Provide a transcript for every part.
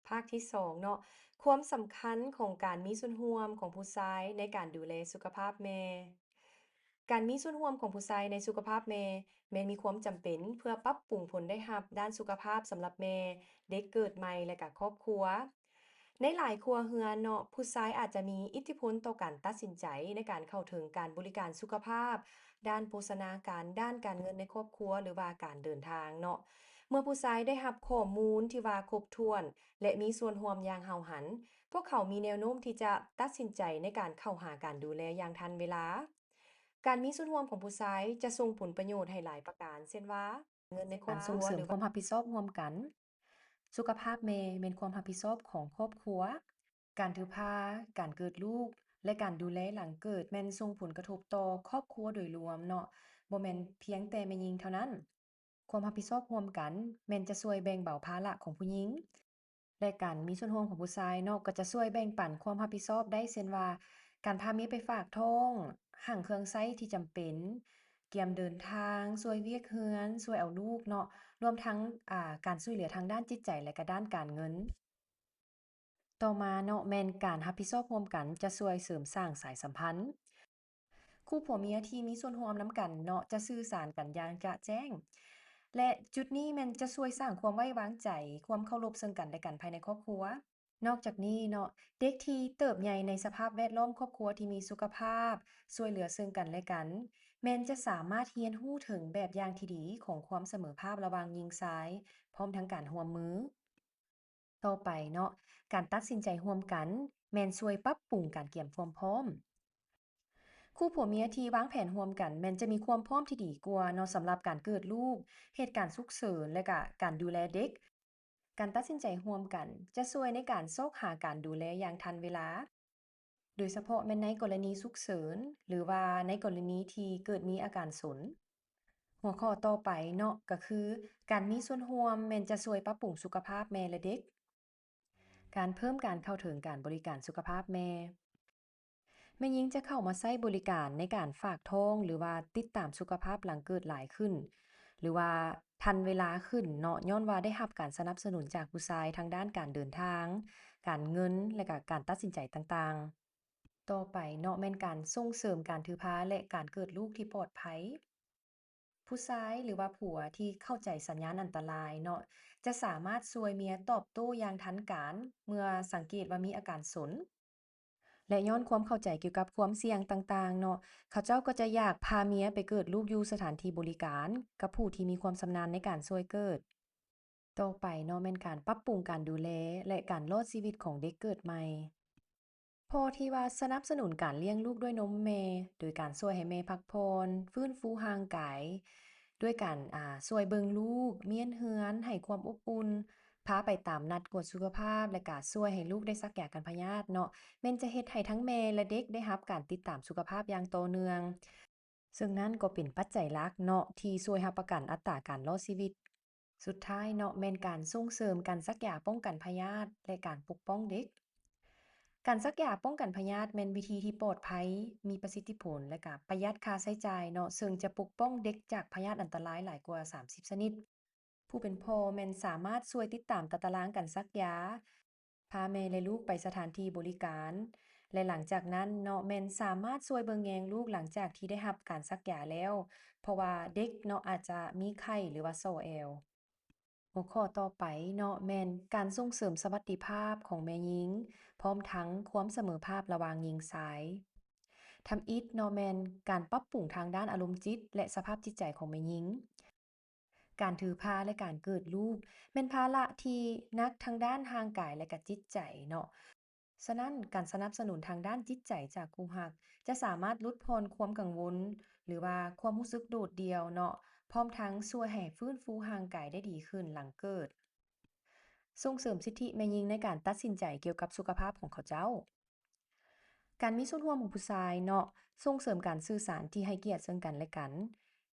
ພາກທີສອງເນາະ, ຄວາມສຳຄັນຂອງການມີສ່ວນຮ່ວມຂອງຜູ້ຊາຍໃນການດູແລສຸຂະພາບແມ່. ການມີສ່ວນຮ່ວມຂອງຜູ້ຊາຍໃນສຸຂະພາບແມ່ ແມ່ນມີຄວາມຈຳເປັນເພື່ອປັບປຸງຜົນໄດ້ຮັບດ້ານສຸຂະພາບສຳລັບແມ່, ເດັກເກີດໃໝ່ ແລະ ກະຄອບຄົວ. ໃນຫຼາຍຄົວເຮືອນເນາະ, ຜູ້ຊາຍອາດຈະມີອິດທິພົນຕໍ່ການຕັດສິນໃຈໃນການເຂົ້າເຖິງການບໍລິການສຸຂະພາບ, ດ້ານໂພຊະນາການ, ດ້ານການເງິນໃນຄອບຄົວ ຫຼືວ່າການເດີນທາງເນາະ. ເມື່ອຜູ້ຊາຍໄດ້ຮັບຂໍ້ມູນທີ່ວ່າຄົບຖ້ວນ ແລະ ມີສ່ວນຮ່ວມຢ່າງຫ້າວຫັນ, ພວກເຂົາມີແນວໂນ້ມທີ່ຈະຕັດສິນໃຈໃນການເຂົ້າຫາການດູແລຢ່າງທັນເວລາ. ການມີສ່ວນຮ່ວມຂອງຜູ້ຊາຍຈະສົ່ງຜົນປະໂຫຍດໃຫ້ຫຼາຍປະການ, ເຊັ່ນວ່າ ເງິນໃນຄອບຄົວ ການສົ່ງເສີມຄວາມຮັບຜິດຊອບຮ່ວມກັນ. ສຸຂະພາບແມ່ແມ່ນຄວາມຮັບຜິດຊອບຂອງຄອບຄົວ. ການຖືພາ, ການເກີດລູກ ແລະ ການດູແລຫຼັງເກີດ ແມ່ນສົ່ງຜົນກະທົບຕໍ່ຄອບຄົວໂດຍລວມເນາະ, ບໍ່ແມ່ນພຽງແຕ່ແມ່ຍິງເທົ່ານັ້ນ. ຄວາມຮັບຜິດຊອບຮ່ວມກັນແມ່ນຈະຊ່ວຍແບ່ງເບົາພາລະຂອງຜູ້ຍິງ ແລະ ການມີສ່ວນຮ່ວມຂອງຜູ້ຊາຍເນາະ ກໍຈະຊ່ວຍແບ່ງປັນຄວາມຮັບຜິດຊອບໄດ້ ເຊັ່ນວ່າ ການພາເມຍໄປຝາກທ້ອງ, ຫ້າງເຄື່ອງໃຊ້ທີ່ຈຳເປັນ, ກຽມເດີນທາງ, ຊ່ວຍວຽກເຮືອນ, ຊ່ວຍເອົາລູກເນາະ, ລວມທັງ ອາ ການຊ່ວຍເຫຼືອທາງດ້ານຈິດໃຈ ແລະ ກະດ້ານການເງິນ. ຕໍ່ມາເນາະ ແມ່ນການຮັບຜິດຊອບຮ່ວມກັນຈະຊ່ວຍເສີມສ້າງສາຍສຳພັນ. ຄູ່ຜົວເມຍທີ່ມີສ່ວນຮ່ວມນຳກັນເນາະ ຈະສື່ສານກັນຢ່າງຈະແຈ້ງ ແລະ ຈຸດນີ້ແມ່ນຈະຊ່ວຍສ້າງຄວາມໄວ້ວາງໃຈ, ຄວາມເຄົາລົບເຊິ່ງກັນແລະກັນພາຍໃນຄອບຄົວ. ນອກຈາກນີ້ເນາະ ເດັກທີ່ເຕີບໃຫຍ່ໃນສະພາບແວດລ້ອມຄອບຄົວທີ່ມີສຸຂະພາບ, ຊ່ວຍເຫຼືອເຊິ່ງກັນແລະກັນ ແມ່ນຈະສາມາດຮຽນຮູ້ເຖິງແບບຢ່າງທີ່ດີຂອງຄວາມສະເໝີພາບລະຫວ່າງຍິງຊາຍ ພ້ອມທັງການຮ່ວມມື. ຕໍ່ໄປເນາະ ການຕັດສິນໃຈຮ່ວມກັນແມ່ນຊ່ວຍປັບປຸງການກຽມຄວາມພ້ອມ. ຄູ່ຜົວເມຍທີ່ວາງແຜນຮ່ວມກັນແມ່ນຈະມີຄວາມພ້ອມທີ່ດີກວ່າເນາະ ສຳລັບການເກີດລູກ, ເຫດການສຸກເສີນ ແລະ ກະການດູແລເດັກ. ການຕັດສິນໃຈຮ່ວມກັນຈະຊ່ວຍໃນການຊອກຫາການດູແລຢ່າງທັນເວລາ. ໂດຍສະເພາະແມ່ນໃນກໍລະນີສຸກເສີນ ຫຼືວ່າໃນກໍລະນີທີ່ເກີດມີອາການສົນ. ຫົວຂໍ້ຕໍ່ໄປເນາະ ກໍຄື ການມີສ່ວນຮ່ວມແມ່ນຈະຊ່ວຍປັບປຸງສຸຂະພາບແມ່ ແລະ ເດັກ. ການເພີ່ມການເຂົ້າເຖິງການບໍລິການສຸຂະພາບແມ່. ແມ່ຍິງຈະເຂົ້າມາໃຊ້ບໍລິການໃນການຝາກທ້ອງ ຫຼືວ່າຕິດຕາມສຸຂະພາບຫຼັງເກີດຫຼາຍຂຶ້ນ ຫຼືວ່າທັນເວລາຂຶ້ນເນາະ ຍ້ອນວ່າໄດ້ຮັບການສະໜັບສະໜູນຈາກຜູ້ຊາຍທາງດ້ານການເດີນທາງ, ການເງິນ ແລະ ກະການຕັດສິນໃຈຕ່າງໆ. ຕໍ່ໄປເນາະ ແມ່ນການສົ່ງເສີມການຖືພາ ແລະ ການເກີດລູກທີ່ປອດໄພ. ຜູ້ຊາຍ ຫຼືວ່າຜົວທີ່ເຂົ້າໃຈສັນຍານອັນຕະລາຍເນາະ ຈະສາມາດຊ່ວຍເມຍຕອບໂຕ້ຢ່າງທັນການ ເມື່ອສັງເກດວ່າມີອາການສົນ ແລະ ຍ້ອນຄວາມເຂົ້າໃຈກ່ຽວກັບຄວາມສ່ຽງຕ່າງໆເນາະ ເຂົາເຈົ້າກໍຈະຢາກພາເມຍໄປເກີດລູກຢູ່ສະຖານທີ່ບໍລິການກັບຜູ້ທີ່ມີຄວາມຊຳນານໃນການຊ່ວຍເກີດ. ຕໍ່ໄປເນາະ ແມ່ນການປັບປຸງການດູແລ ແລະ ການລອດຊີວິດຂອງເດັກເກີດໃໝ່. ພໍ່ທີ່ວ່າສະໜັບສະໜູນການລ້ຽງລູກດ້ວຍນົມແມ່ ໂດຍການຊ່ວຍໃຫ້ແມ່ພັກຜ່ອນ, ຟື້ນຟູຮ່າງກາຍ ດ້ວຍການ ອາ ຊ່ວຍເບິ່ງລູກ, ມ້ຽນເຮືອນ, ໃຫ້ຄວາມອົບອຸ່ນ, ພາໄປຕາມນັດກວດສຸຂະພາບ ແລະ ກະຊ່ວຍໃຫ້ລູກໄດ້ສັກຢາກັນພະຍາດເນາະ ແມ່ນຈະເຮັດໃຫ້ທັງແມ່ ແລະ ເດັກໄດ້ຮັບການຕິດຕາມສຸຂະພາບຢ່າງຕໍ່ເນື່ອງ. ເຊິ່ງນັ້ນກໍເປັນປັດໄຈຫຼັກເນາະ ທີ່ຊ່ວຍຮັບປະກັນອັດຕາການລອດຊີວິດ. ສຸດທ້າຍເນາະ ແມ່ນການສົ່ງເສີມການສັກຢາປ້ອງກັນພະຍາດ ແລະ ການປົກປ້ອງເດັກ. ການສັກຢາປ້ອງກັນພະຍາດແມ່ນວິທີທີ່ປອດໄພ, ມີປະສິດທິຜົນ ແລະ ກະປະຢັດຄ່າໃຊ້ຈ່າຍເນາະ ເຊິ່ງຈະປົກປ້ອງເດັກຈາກພະຍາດອັນຕະລາຍຫຼາຍກວ່າສາມສິບຊະນິດ. ຜູ້ເປັນພໍ່ແມ່ນສາມາດຊ່ວຍຕິດຕາມຕາຕະລາງການສັກຢາ, ພາແມ່ ແລະ ລູກໄປສະຖານທີ່ບໍລິການ ແລະ ຫຼັງຈາກນັ້ນເນາະ ແມ່ນສາມາດຊ່ວຍເບິ່ງແຍງລູກຫຼັງຈາກທີ່ໄດ້ຮັບການສັກຢາແລ້ວ ເພາະວ່າເດັກເນາະ ອາດຈະມີໄຂ້ ຫຼືວ່າສໍ່ແອວ. ຫົວຂໍ້ຕໍ່ໄປເນາະ ແມ່ນການສົ່ງເສີມສະຫວັດດີພາບຂອງແມ່ຍິງ ພ້ອມທັງຄວາມສະເໝີພາບລະຫວ່າງຍິງຊາຍ. ທຳອິດເນາະ ແມ່ນການປັບປຸງທາງດ້ານອາລົມຈິດ ແລະ ສະພາບຈິດໃຈຂອງແມ່ຍິງ. ການຖືພາ ແລະ ການເກີດລູກ ແມ່ນພາລະທີ່ໜັກທາງດ້ານຮ່າງກາຍ ແລະ ກະຈິດໃຈເນາະ. ສະນັ້ນ ການສະໜັບສະໜູນທາງດ້ານຈິດໃຈຈາກຄູ່ຮັກ ຈະສາມາດຫຼຸດຜ່ອນຄວາມກັງວົນ ຫຼືວ່າຄວາມຮູ້ສຶກໂດດດ່ຽວເນາະ, ພ້ອມທັງຊ່ວຍໃຫ້ຟື້ນຟູຮ່າງກາຍໄດ້ດີຂຶ້ນຫຼັງເກີດ. ສົ່ງເສີມສິດທິແມ່ຍິງໃນການຕັດສິນໃຈກ່ຽວກັບສຸຂະພາບຂອງເຂົາເຈົ້າ. ການມີສ່ວນຮ່ວມຂອງຜູ້ຊາຍເນາະ ສົ່ງເສີມການສື່ສານທີ່ໃຫ້ກຽດເຊິ່ງກັນແລະກັນ.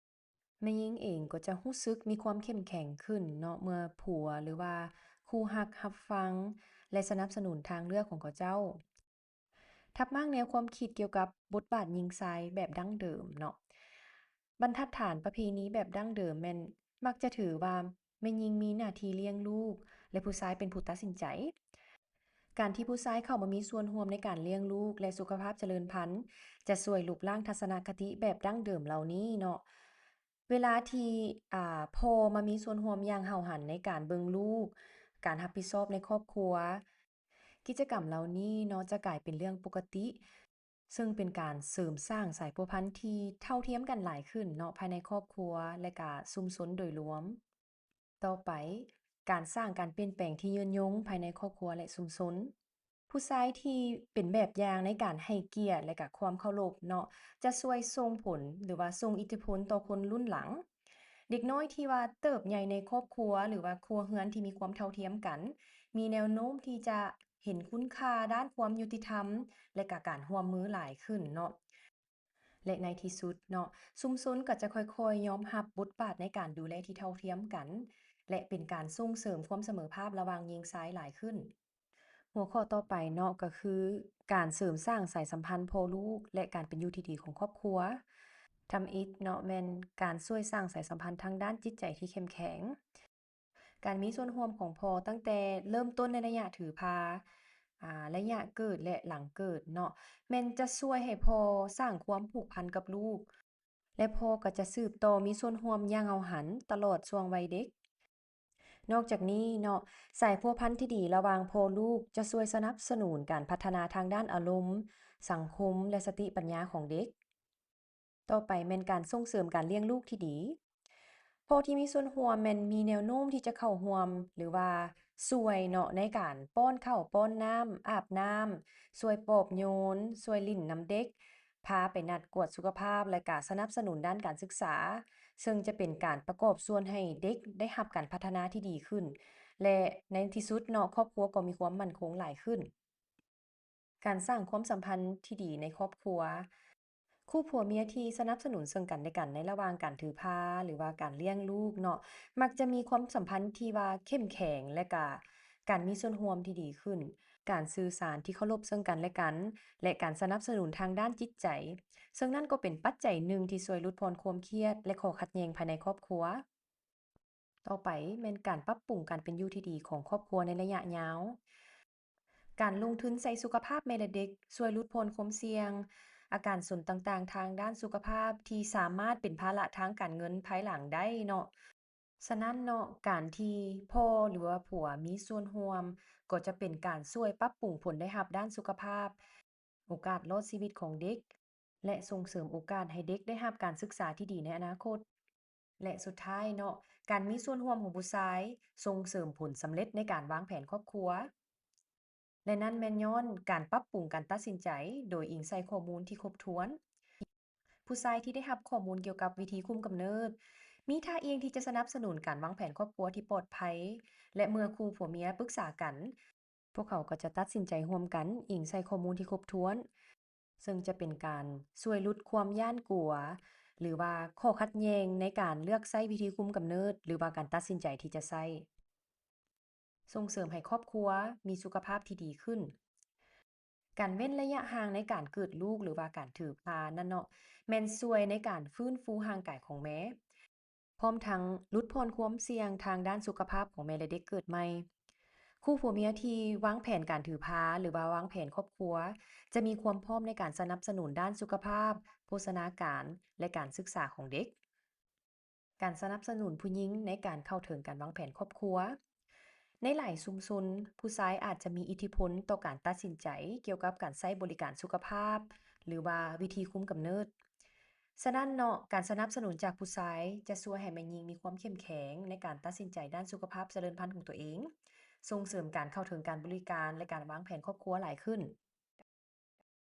ແມ່ຍິງເອງກໍຈະຮູ້ສຶກມີຄວາມເຂັ້ມແຂງຂຶ້ນເນາະ ເມື່ອຜົວ ຫຼືວ່າຄູ່ຮັກຮັບຟັງ ແລະ ສະໜັບສະໜູນທາງເລືອກຂອງເຂົາເຈົ້າ. ທັບມ້າງແນວຄວາມຄິດກ່ຽວກັບບົດບາດຍິງຊາຍແບບດັ້ງເດີມເນາະ. ບັນທັດຖານປະເພນີແບບດັ້ງເດີມແມ່ນມັກຈະຖືວ່າແມ່ຍິງມີໜ້າທີ່ລ້ຽງລູກ, ແລະ ຜູ້ຊາຍເປັນຜູ້ຕັດສິນໃຈ. ການທີ່ຜູ້ຊາຍເຂົ້າມາມີສ່ວນຮ່ວມໃນການລ້ຽງລູກ ແລະ ສຸຂະພາບຈະເລີນພັນ ຈະຊ່ວຍລົບລ້າງທັດສະນະຄະຕິແບບດັ້ງເດີມເຫຼົ່ານີ້ເນາະ. ເວລາທີ່ ອາ ພໍ່ມາມີສ່ວນຮ່ວມຢ່າງຫ້າວຫັນໃນການເບິ່ງລູກ, ການຮັບຜິດຊອບໃນຄອບຄົວ, ກິດຈະກຳເຫຼົ່ານີ້ເນາະ ຈະກາຍເປັນເລື່ອງປົກກະຕິ, ເຊິ່ງເປັນການເສີມສ້າງສາຍພົວພັນທີ່ເທົ່າທຽມກັນຫຼາຍຂຶ້ນເນາະ ພາຍໃນຄອບຄົວ ແລະ ກະຊຸມຊົນໂດຍລວມ. ຕໍ່ໄປ, ການສ້າງການປ່ຽນແປງທີ່ຍືນຍົງພາຍໃນຄອບຄົວ ແລະ ຊຸມຊົນ. ຜູ້ຊາຍທີ່ເປັນແບບຢ່າງໃນການໃຫ້ກຽດ ແລະ ກະຄວາມເຄົາລົບເນາະ ຈະຊ່ວຍສົ່ງຜົນ ຫຼືວ່າສົ່ງອິດທິພົນຕໍ່ຄົນລຸ້ນຫຼັງ. ເດັກນ້ອຍທີ່ວ່າເຕີບໃຫຍ່ໃນຄອບຄົວ ຫຼືວ່າຄົວເຮືອນທີ່ມີຄວາມເທົ່າທຽມກັນ ມີແນວໂນ້ມທີ່ຈະເຫັນຄຸນຄ່າດ້ານຄວາມຍຸຕິທຳ ແລະ ກະການຮ່ວມມືຫຼາຍຂຶ້ນເນາະ. ແລະ ໃນທີ່ສຸດເນາະ, ຊຸມຊົນກໍຈະຄ່ອຍໆຍອມຮັບບົດບາດໃນການດູແລທີ່ເທົ່າທຽມກັນ ແລະ ເປັນການສົ່ງເສີມຄວາມສະເໝີພາບລະຫວ່າງຍິງຊາຍຫຼາຍຂຶ້ນ. ຫົວຂໍ້ຕໍ່ໄປເນາະ ກໍຄືການເສີມສ້າງສາຍສຳພັນພໍ່ລູກ ແລະ ການເປັນຢູ່ທີ່ດີຂອງຄອບຄົວ. ທຳອິດເນາະ ແມ່ນການຊ່ວຍສ້າງສາຍສຳພັນທາງດ້ານຈິດໃຈທີ່ເຂັ້ມແຂງ. ການມີສ່ວນຮ່ວມຂອງພໍ່ຕັ້ງແຕ່ເລີ່ມຕົ້ນໃນໄລຍະຖືພາ, ອາ, ໄລຍະເກີດ ແລະ ຫຼັງເກີດເນາະ ແມ່ນຈະຊ່ວຍໃຫ້ພໍ່ສ້າງຄວາມຜູກພັນກັບລູກ ແລະ ພໍ່ກໍຈະສືບຕໍ່ມີສ່ວນຮ່ວມຢ່າງຫ້າວຫັນຕະຫຼອດຊ່ວງໄວເດັກ. ນອກຈາກນີ້ເນາະ, ສາຍພົວພັນທີ່ດີລະຫວ່າງພໍ່ລູກຈະຊ່ວຍສະໜັບສະໜູນການພັດທະນາທາງດ້ານອາລົມ, ສັງຄົມ ແລະ ສະຕິປັນຍາຂອງເດັກ. ຕໍ່ໄປແມ່ນການສົ່ງເສີມການລ້ຽງລູກທີ່ດີ. ພໍ່ທີ່ມີສ່ວນຮ່ວມແມ່ນມີແນວໂນ້ມທີ່ຈະເຂົ້າຮ່ວມ ຫຼືວ່າຊ່ວຍເນາະ ໃນການປ້ອນເຂົ້າປ້ອນນ້ຳ, ອາບນ້ຳ, ຊ່ວຍປອບໂຍນ, ຊ່ວຍຫຼິ້ນນຳເດັກ, ພາໄປນັດກວດສຸຂະພາບ ແລະ ກະສະໜັບສະໜູນດ້ານການສຶກສາ, ເຊິ່ງຈະເປັນການປະກອບສ່ວນໃຫ້ເດັກໄດ້ຮັບການພັດທະນາທີ່ດີຂຶ້ນ ແລະ ໃນທີ່ສຸດເນາະ ຄອບຄົວກໍມີຄວາມໝັ້ນຄົງຫຼາຍຂຶ້ນ. ການສ້າງຄວາມສຳພັນທີ່ດີໃນຄອບຄົວ. ຄູ່ຜົວເມຍທີ່ສະໜັບສະໜູນເຊິ່ງກັນແລະກັນໃນລະຫວ່າງການຖືພາ ຫຼືວ່າການລ້ຽງລູກເນາະ ມັກຈະມີຄວາມສຳພັນທີ່ວ່າເຂັ້ມແຂງ ແລະ ກະການມີສ່ວນຮ່ວມທີ່ດີຂຶ້ນ, ການສື່ສານທີ່ເຄົາລົບເຊິ່ງກັນແລະກັນ ແລະ ການສະໜັບສະໜູນທາງດ້ານຈິດໃຈ, ເຊິ່ງນັ້ນກໍເປັນປັດໄຈໜຶ່ງທີ່ຊ່ວຍຫຼຸດຜ່ອນຄວາມຄຽດ ແລະ ຂໍ້ຂັດແຍ່ງພາຍໃນຄອບຄົວ. ຕໍ່ໄປແມ່ນການປັບປຸງການເປັນຢູ່ທີ່ດີຂອງຄອບຄົວໃນໄລຍະຍາວ. ການລົງທຶນໃສ່ສຸຂະພາບແມ່ ແລະ ເດັກ ຊ່ວຍຫຼຸດຜ່ອນຄວາມສ່ຽງອາການສົນຕ່າງໆທາງດ້ານສຸຂະພາບທີ່ສາມາດເປັນພາລະທາງການເງິນພາຍຫຼັງໄດ້ເນາະ. ສະນັ້ນເນາະ, ການທີ່ພໍ່ ຫຼືວ່າຜົວມີສ່ວນຮ່ວມ ກໍຈະເປັນການຊ່ວຍປັບປຸງຜົນໄດ້ຮັບດ້ານສຸຂະພາບ, ໂອກາດລອດຊີວິດຂອງເດັກ ແລະ ສົ່ງເສີມໂອກາດໃຫ້ເດັກໄດ້ຮັບການສຶກສາທີ່ດີໃນອະນາຄົດ. ແລະ ສຸດທ້າຍເນາະ, ການມີສ່ວນຮ່ວມຂອງຜູ້ຊາຍສົ່ງເສີມຜົນສຳເລັດໃນການວາງແຜນຄອບຄົວ ແລະ ນັ້ນແມ່ນຍ້ອນການປັບປຸງການຕັດສິນໃຈໂດຍອີງໃສ່ຂໍ້ມູນທີ່ຄົບຖ້ວນ. ຜູ້ຊາຍທີ່ໄດ້ຮັບຂໍ້ມູນກ່ຽວກັບວິທີຄຸມກຳເນີດ ມີທ່າອ່ຽງທີ່ຈະສະໜັບສະໜູນການວາງແຜນຄອບຄົວທີ່ປອດໄພ ແລະ ເມື່ອຄູ່ຜົວເມຍປຶກສາກັນ, ພວກເຂົາກໍຈະຕັດສິນໃຈຮ່ວມກັນອີງໃສ່ຂໍ້ມູນທີ່ຄົບຖ້ວນ, ເຊິ່ງຈະເປັນການຊ່ວຍຫຼຸດຄວາມຢ້ານກົວ ຫຼືວ່າຂໍ້ຂັດແຍ່ງໃນການເລືອກໃຊ້ວິທີຄຸມກຳເນີດ ຫຼືວ່າການຕັດສິນໃຈທີ່ຈະໃຊ້. ສົ່ງເສີມໃຫ້ຄອບຄົວມີສຸຂະພາບທີ່ດີຂຶ້ນ. ການເວັ້ນໄລຍະຫ່າງໃນການເກີດລູກ ຫຼືວ່າການຖືພານັ້ນເນາະ ແມ່ນຊ່ວຍໃນການຟື້ນຟູຮ່າງກາຍຂອງແມ່, ພ້ອມທັງຫຼຸດຜ່ອນຄວາມສ່ຽງທາງດ້ານສຸຂະພາບຂອງແມ່ ແລະ ເດັກເກີດໃໝ່. ຄູ່ຜົວເມຍທີ່ວາງແຜນການຖືພາ ຫຼືວ່າວາງແຜນຄອບຄົວ ຈະມີຄວາມພ້ອມໃນການສະໜັບສະໜູນດ້ານສຸຂະພາບ, ໂພຊະນາການ ແລະ ການສຶກສາຂອງເດັກ. ການສະໜັບສະໜູນຜູ້ຍິງໃນການເຂົ້າເຖິງການວາງແຜນຄອບຄົວ. ໃນຫຼາຍຊຸມຊົນ, ຜູ້ຊາຍອາດຈະມີອິດທິພົນຕໍ່ການຕັດສິນໃຈກ່ຽວກັບການໃຊ້ບໍລິການສຸຂະພາບ ຫຼືວ່າວິທີຄຸມກຳເນີດ. ສະນັ້ນເນາະ, ການສະໜັບສະໜູນຈາກຜູ້ຊາຍຈະຊ່ວຍໃຫ້ແມ່ຍິງມີຄວາມເຂັ້ມແຂງໃນການຕັດສິນໃຈດ້ານສຸຂະພາບຈະເລີນພັນຂອງຕົວເອງ, ສົ່ງເສີມການເຂົ້າເຖິງການບໍລິການ ແລະ ການວາງແຜນຄອບຄົວຫຼາຍຂຶ້ນ.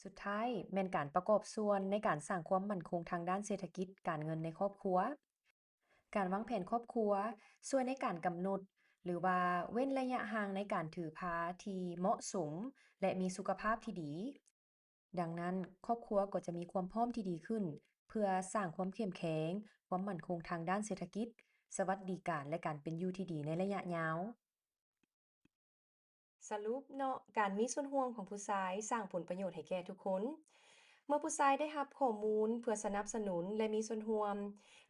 ສຸດທ້າຍແມ່ນການປະກອບສ່ວນໃນການສ້າງຄວາມໝັ້ນຄົງທາງດ້ານເສດຖະກິດການເງິນໃນຄອບຄົວ. ການວາງແຜນຄອບຄົວຊ່ວຍໃນການກຳນົດ ຫຼືວ່າເວັ້ນໄລຍະຫ່າງໃນການຖືພາທີ່ເໝາະສົມ ແລະ ມີສຸຂະພາບທີ່ດີ. ດັ່ງນັ້ນ, ຄອບຄົວກໍຈະມີຄວາມພ້ອມທີ່ດີຂຶ້ນ ເພື່ອສ້າງຄວາມເຂັ້ມແຂງ, ຄວາມໝັ້ນຄົງທາງດ້ານເສດຖະກິດ, ສະຫວັດດີການ ແລະ ການເປັນຢູ່ທີ່ດີໃນໄລຍະຍາວ. ສະຫຼຸບເນາະ, ການມີສ່ວນຮ່ວມຂອງຜູ້ຊາຍສ້າງຜົນປະໂຫຍດໃຫ້ແກ່ທຸກຄົນ. ເມື່ອຜູ້ຊາຍໄດ້ຮັບຂໍ້ມູນເພື່ອສະໜັບສະໜູນ ແລະ ມີສ່ວນຮ່ວມ,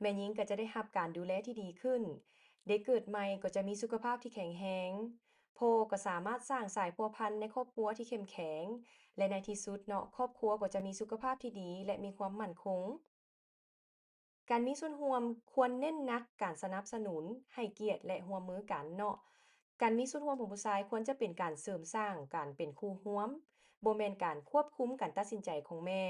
ແມ່ຍິງກໍຈະໄດ້ຮັບການດູແລທີ່ດີຂຶ້ນ. ເດັກເກີດໃໝ່ກໍຈະມີສຸຂະພາບທີ່ແຂງແຮງ, ພໍ່ກໍສາມາດສ້າງສາຍພົວພັນໃນຄອບຄົວທີ່ເຂັ້ມແຂງ ແລະ ໃນທີ່ສຸດເນາະ ຄອບຄົວກໍຈະມີສຸຂະພາບທີ່ດີ ແລະ ມີຄວາມໝັ້ນຄົງ. ການມີສ່ວນຮ່ວມຄວນເນັ້ນໜັກການສະໜັບສະໜູນ, ໃຫ້ກຽດ ແລະ ຮ່ວມມືກັນເນາະ. ການມີສ່ວນຮ່ວມຂອງຜູ້ຊາຍຄວນຈະເປັນການເສີມສ້າງການເປັນຄູ່ຮ່ວມ, ບໍ່ແມ່ນການຄວບຄຸມການຕັດສິນໃຈຂອງແມ່.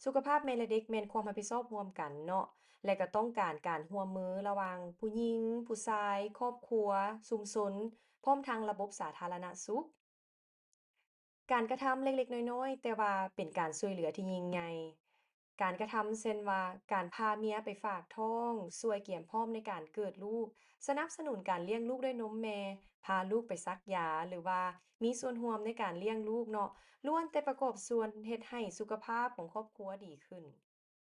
ສຸຂະພາບແມ່ ແລະ ເດັກແມ່ນຄວາມຮັບຜິດຊອບຮ່ວມກັນເນາະ ແລະ ກໍຕ້ອງການການຮ່ວມມືລະຫວ່າງຜູ້ຍິງ, ຜູ້ຊາຍ, ຄອບຄົວ, ຊຸມຊົນ, ພ້ອມທັງລະບົບສາທາລະນະສຸກ. ການກະທຳເລັກໆນ້ອຍໆ ແຕ່ວ່າເປັນການຊ່ວຍເຫຼືອທີ່ຍິ່ງໃຫຍ່. ການກະທຳເຊັ່ນວ່າ ການພາເມຍໄປຝາກທ້ອງ, ຊ່ວຍກຽມພ້ອມໃນການເກີດລູກ, ສະໜັບສະໜູນການລ້ຽງລູກດ້ວຍນົມແມ່, ພາລູກໄປສັກຢາ ຫຼືວ່າມີສ່ວນຮ່ວມໃນການລ້ຽງລູກເນາະ ລ້ວນແຕ່ປະກອບສ່ວນເຮັດໃຫ້ສຸຂະພາບຂອງຄອບຄົວດີຂຶ້ນ.